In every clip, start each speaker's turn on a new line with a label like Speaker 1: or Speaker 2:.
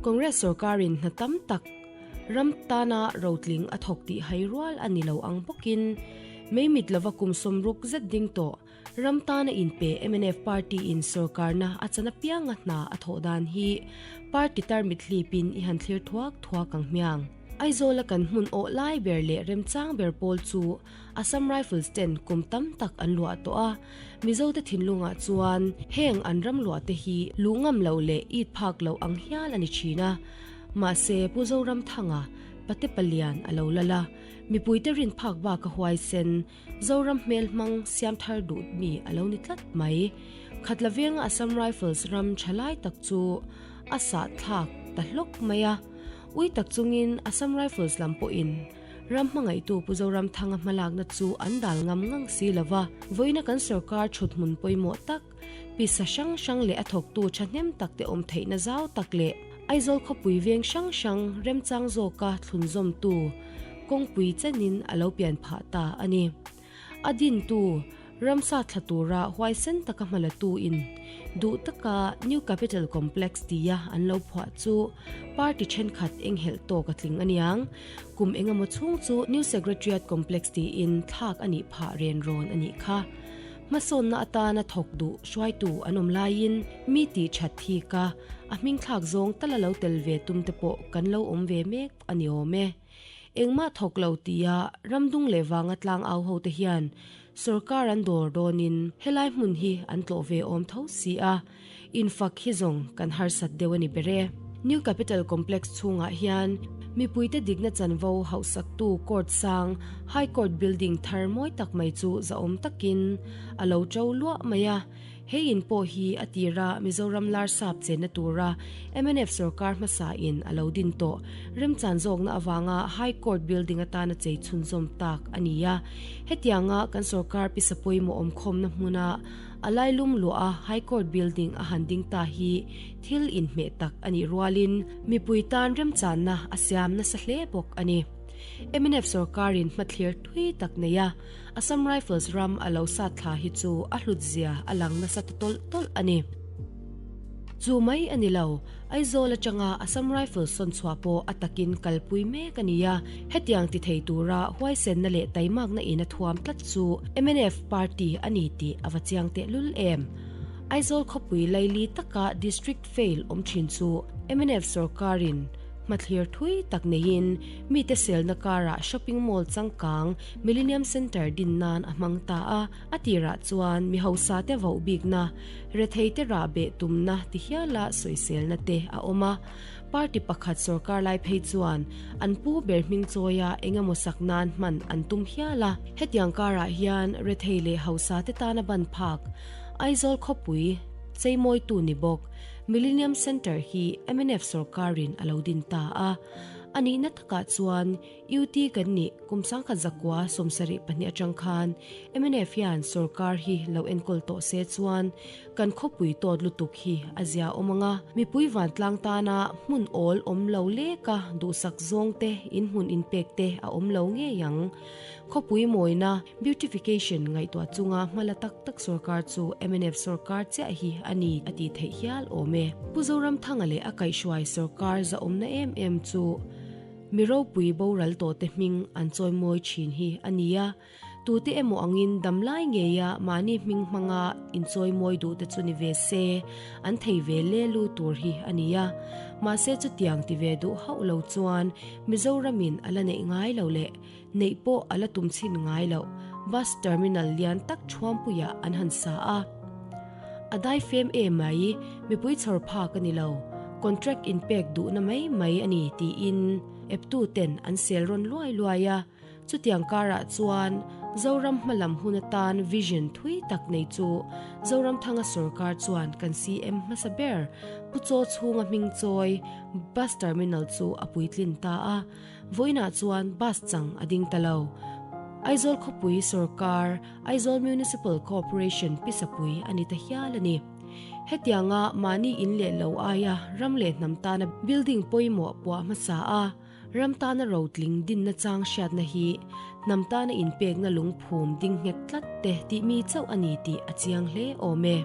Speaker 1: Congress sorkarin hna tam tak ram tana rotling a thawk tih hai rual a ni lo ang bawkin meimit lova kum 60 zet ding tawh ram tana inpe mnf party in sorkarna a chan apianga hna a thawh dan hi party tarmit hlipin i han thlir thuak thuak ang hmiang. Aizawla kan hmun awh lai ber leh remchang ber pawl chu Assam Rifles ten kum tam tak an luah tawh a, Mizote thinlungah chuan heng an ram luah te hi luh ngam loh leh it phak loh ang hial a ni thin a. Mahse, Pu Zoramthanga, Pate Palian a lo lal a, mipuite rin phak bak a huaisen, Zoram hmel hmang siam thar duh mi a lo ni tlat mai. Khatla venga Assam Rifles ram tha lai tak chu a sah thlak ta hlawk mai a, ui tak chungin Assam Rifles lam pawhin Ram hmangaihtu Pu Zoramthanga hmalakna chu an dal ngam ngang si lo va, vawiina kan sorkar thuthmun pawimawh tak, pisa hrang hrang leh a thawktu thahnem tak te awm theihna zau tak leh Aizawl khawpui veng hrang hrang remchang zawka thlunzawmtu kawngpui chenin a lo pian phah ta a ni. A dintu ramsa thla tura huaisen taka hmalatu in duh taka New Capital Complex tia an lo phuah chu party thenkhat enghelh tawk a tling aniang. Kum engemaw chhung chu New Secretariat Complex tiin thlak a nih phah ren rawn a nih kha. Hmasawnna atana thawk duh hruaitu an awm laiin mi tih that thik a, a hming thlak zawng tal a lo tel ve tum te pawh kan lo awm ve mek a ni awm e. Engmah thawk lo tia ramdung leh vanga tlang au ho te hian sorkar an dawr dawnin helai hmun hi an tlawh ve awm tho si a, infak hi zawng kan harsat deuh a ni ber e. New Capital Complex chhungah hian mipuite dikna chanvo hauhsaktu court sang High Court building thar mawi tak mai chu zahawm takin a lo to luah mai a. He in pawh hi a tira Mizoram Larsap chenna tura mnf sorkar hmasa in a lo din tawh remchan zawkna avanga High Court building atana chei chhunzawm tak a ni a. Hetianga kan sorkar pisa pawimawh awmkhawmna hmuna a lailum luah a High Court building a han ding ta hi thil inhmeh tak a nih rualin mipui tan remchanna a siam nasa hle bawk a ni. Mnf sorkarin hmathlir thui tak nei a. Assam Rifles ram a lo sat thla hi chu a hlut zia a lang nasa ta tawlh tawlh a ni. Chu mai a ni lo, Aizawl atanga Assam Rifles sawn chhuah pawh a takin kalpui mek a ni a, hetiang ti thei tura huaisenna leh taimakna in a thuam tlat chu mnf party a ni tih a va chiang tehlul em. Aizawl khawpui laili taka District fail awm thin chu mnf sorkarin hmathlir thui tak neiin mite selna karah shopping mall changkang Millennium Centre din nan a hmang ta a, a tirah chuan mi hausa te voh bikna, rethei te rah beh tumna ti hiala sawiselna te a awm a. Party pakhat sorkar lai phei chuan an pu ber hming chawia engemaw sak nan hman an tum hial a. Hetiang karah hian rethei leh hausa te tana ban phak Aizawl khawpui cheimawitu ni bawk Millennium Centre hi mnf sorkarin a lo din ta a. A nihna takah chuan UT kan nih kum 1972 atang khan mnf hian sorkar hi lo enkawl tawh se chuan kan khawpui tawt lutuk hi a zia awm ang a, mipui vantlang tana hmun awl awm lo leka duhsak zawng te inhmun inpek te a awm lo ngei ang. Khawpui mawina, beautification, ngaihtuah chunga hmala tak tak sorkar chu mnf sorkar chiah hi a ni a tih theih hial awm e. Pu Zoramthanga leh a kaihhruai sorkar zahawmna em em chu Mi ropui boral tawhte hming an chawimawi thin hi a ni a, tute emaw angin damlai ngeia mahni hming hmanga inchawimawi duhte chu ni ve se, an thei ve le lu tur hi a ni a. Mahse chutiang ti ve duh hauh lo chuan Mizoramin a la neih ngai lo leh neih pawh a la tum chhin ngai loh bus terminal lian tak thuampuiah an han sa a. A dai fem em mai, mipui chhawr phak a ni lo, contract inpek duhna mai mai a ni tiin eptu ten an sel rawn luai luai a. Chutiang karah chuan Zoram hmalam hun atan vision thui tak nei chu Zoramthanga sorkar chuan kan CM hmasa ber Pu Chaw chhunga hming chawi bus terminal chu a puitlin ta a. Vawiinah chuan bus chang a ding ta lo. Aizawl khawpui sorkar, Aizawl Municipal Corporation pisapui a ni ta hial a ni. Hetianga mahni in leh lo aia ram leh hnam tana building pawimawh puah hmasa a, ram tana rotling dinna chang hriatna hi hnam tana inpekna lungphum ding nghet tlat te tih mi chauh a ni tih a chiang hle awm e.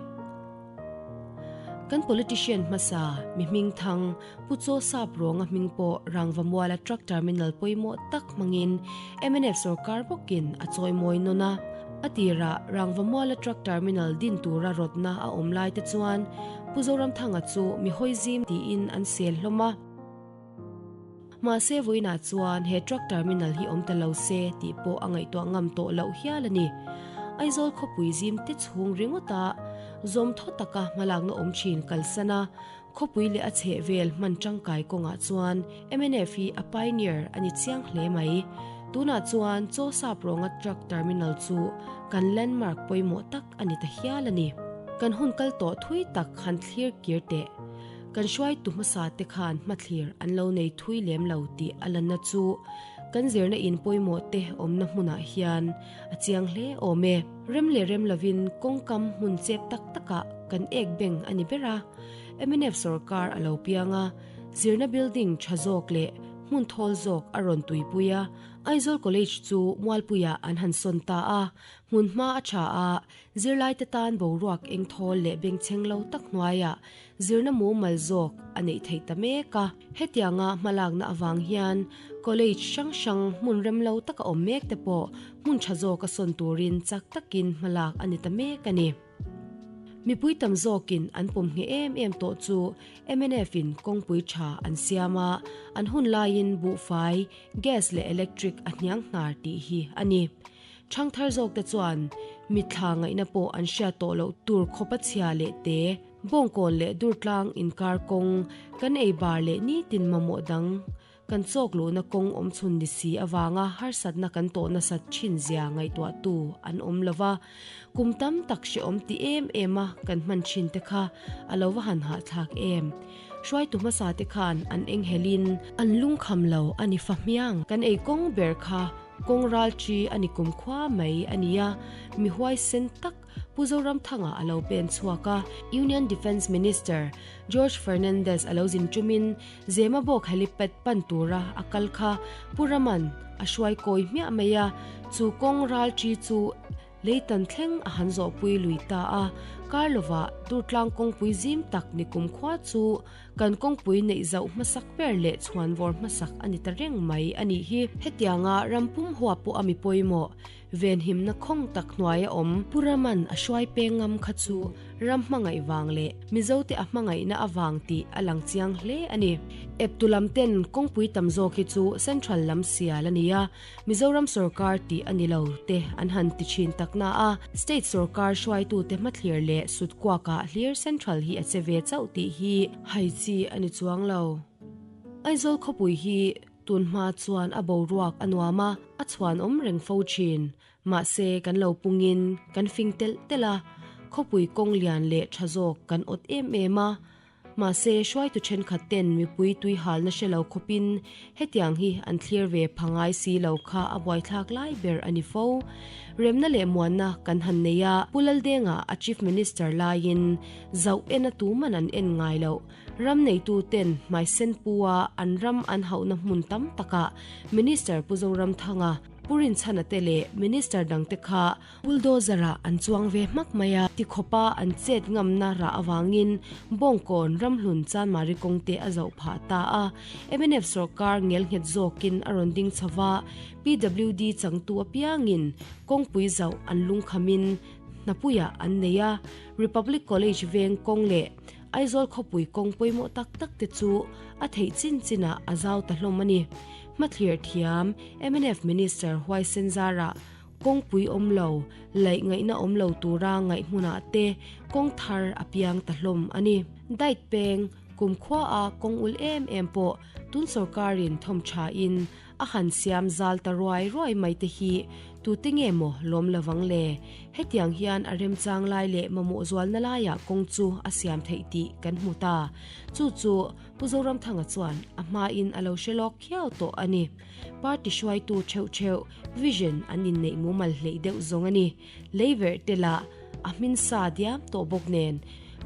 Speaker 1: Kan politician hmasa, mi hmingthang, Pu Chaw Sap Rawnga hming pawh Rangvamuala Truck Terminal pawimawh tak hmangin mnf sorkar bawkin a chawimawi nawn a. A tirah Rangvamuala Truck Terminal din tura rawtna a awm lai te chuan Pu Zoramthanga chu mi hawi zim tiin an sel hlawm a. Mahse vawiinah chuan he truck terminal hi awm ta lo se tih pawh a ngaihtuah ngam tawh loh hial a ni. Aizawl khawpui zim te chhung ringawta zawm thaw taka hmalakna awm thin kalsan a, khawpui leh a chhehvel hman tangkai kawngah chuan mnf hi a pioneer a ni chiang hle mai. Tunah chuan Chaw Sap Rawnga truck terminal chu kan landmark pawimawh tak a ni ta hial a ni. Kan hun kal tawh thui tak han thlir kir teh. Kan hruaitu hmasa te khan hmathlir an lo nei thui lem lo tih a lanna chu kan zirna in pawimawh te awmna hmunah hian a chiang hle awm e. Rem leh rem lovin kawngkam hmun chep tak takah kan ek beng a ni ber a. Mnf sorkar a lo piang a, zirna building tha zawk leh hmun thawl zawk a rawn tuipui a, Aizawl College chu Mualpuiah an han sawn ta a, hmunhma a tha a, Zirlaite tan boruak engthawl leh bengchheng lo tak hnuaiah zirna mumal zawk a neih theih ta mek a. Hetianga hmalakna avang hian college hrang hrang hmun rem lo taka awm mek te pawh hmun tha zawka sawn turin chak takin hmalak a ni ta mek a ni. Mipui tam zawkin an pawm ngheh em em tawh chu mnf in kawngpui tha an siam a, an hun laiin buhfai, gas leh electric a hniang hnar tih hi a ni. Thangthar zawkte chuan mitthla ngaihna pawh an hriat tawh loh tur khawpa chhia leh te, bawngkawn leh durtlang inkar kawng, kan ei bar leh nitin mamawh dang kan chawk luhna kawng awm chhun ni si avanga harsatna kan tawh nasat thin zia ngaihtuahtu an awm lo va, kum tam tak hrehawm ti em em a kan hman thin te kha a lo va han hahthlak em. Hruaitu hmasa te khan an enghelin an lungkham lo a ni fa hmiang. Kan ei kawng ber kha Kawng ral chi a ni kum khua mai a ni a, mi huaisen tak Pu Zoramthanga a lo pen chhuak a, Union Defence Minister George Fernandez a lo zin ṭumin Zemabawk helipad pan tura a kal kha Pu Raman a hruai kawi hmiah mai a, chu kawng ral chi chu Leitan thleng a han zawhpui lui ta a, kar lovah Durtlang kawngpui zim tak ni kum khua chu kan kawngpui neih zauh hmasak ber leh chhuanvawr hmasak a ni ta reng mai a nih hi. Hetianga ram pum huap pawh a mi pawimawh, venhimna khawng tak hnuaia awm Pu Raman a hruai peng ngam kha chu ram hmangaih vang leh Mizote a hmangaihna avang tih a lang chiang hle a ni. Eptu lam ten kawngpui tam zawk hi chu Central lam sial a ni a, Mizoram sorkar tih a ni lo te an han ti thin tak na a, state sorkar hruaitute hmathlir leh sutkuakah hlir central hi a che ve chauh tih hi hai chi a ni chuang lo. Aizawl khawpui hi tun hma chuan a boruak a nuam a, a chhuanawm reng fo thin. Mahse kan lo pungin kan fing telh telh a, khawpui kawng lian leh tha zawk kan awt em em a, Mahse, hruaitu thenkhat ten mipui tui halna hre lo khawpin hetiang hi an thlir ve pha ngai si lo kha a buaithlak lai ber a ni fo. Remna leh muanna kan han nei a, Pu Laldenga a Chief Minister laiin zauh en a tuman an en ngai loh. Ram neitu ten hmaisen pu a an ram an hauhna hmun tam takah Minister Pu Zoramthanga, Pu Rinchhana te leh Minister dangte kha Bulldozer-ah an chuang ve hmak mai a, tikhawpa an chet ngamna rah avangin Bawngkawn ramhlun Chanmari kawng te a zoh phah ta a. Mnf sorkar ngelnghet zawkin a rawn ding chho va, PWD changtu apiangin kawngpui zauh an lungkhamin hnapuiah an nei a, Republic College veng kawng leh Aizawl khawpui kawng pawimawh tak tak te chu a theih chin chinah a zau ta hlawm a ni. Hmathlir thiam mnf Minister Huaisen Zarah Kawngpui awm lo, laih ngaihna awm lo tura ngaih hmunah te kawng thar a piang ta hlawm a ni. Diet peng, kumkhua a kawng ul em em pawh tun sorkarin thawm thain a han siam zal ta ruai ruai mai te hi tute nge maw lawm lovang le? Hetiang hian a remchang lai leh mamawh zualna laiah kawng chu a siam theih tih kan hmu ta. Chu chu Pu Zoramthanga chuan a hmain a lo hre lawk khiau tawh a ni. Party hruaitu theuh theuh vision an inneih mumal hleih deuh zawng a ni. Leiverh te lah a hmin sa diam tawh bawk nen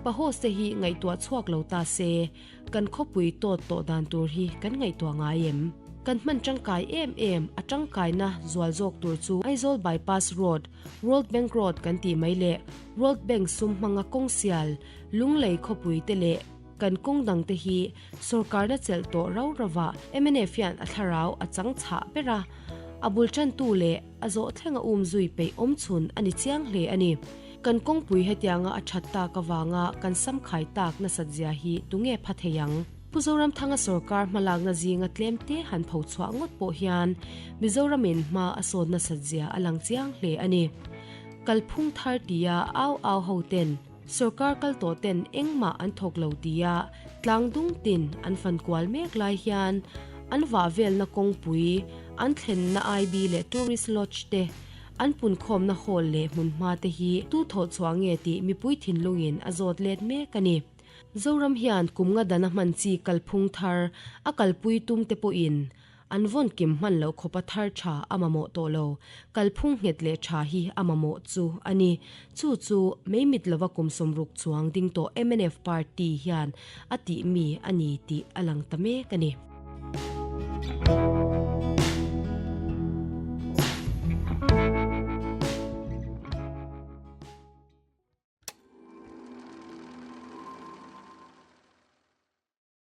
Speaker 1: Pahoss te hi ngaihtuah chhuak lo ta se kan khawpui tawt tawh dan tur hi kan ngaihtuah ngai em? Kan hman tangkai em em a tangkaina zual zawk tur chu Aizawl Bypass Road, World Bank Road kan tih mai leh World Bank sum hmanga kawng sial. Lunglei khawpui te leh kan kawng dang te hi sorkarna chelh tawh rau rovah mnf hian a thlarau a chang chhah ber a, a bul tantu leh a zawh thlenga um zui peih awm chhun a ni chiang hle a ni. Kan kawngpui hetianga a that tak avanga kan sam khai tak nasat zia hi tunge pha thei ang? Pu Zoramthanga sorkar hmalakna zinga tlemte han pho chhuah ngawt pawh hian Mizoramin hma a sawn nasat zia a lang chiang hle a ni. Kalphung thar tia au au ho ten sorkar kal tawh ten engmah an thawk lo tia tlang dung tin an fan kual mek lai hian an vah velna kawngpui an thlenna IB leh Tourist Lodge te an punkhawmna hall leh hmunhma te hi tu thawh chhuah nge tih mipui thinlungin a zawt let mek a ni. Zoram hian kum nga dana hman chi kalphung thar a kalpui tum te pawhin an vawn kim hman loh khawpa thar tha a mamawh tawh lo. Kalphung nghet leh tha hi a mamawh chu a ni. Chu chu mei mit lova kum 60 chuang ding tawh mnf party hian a tih mi a ni tih a lang ta mek a ni.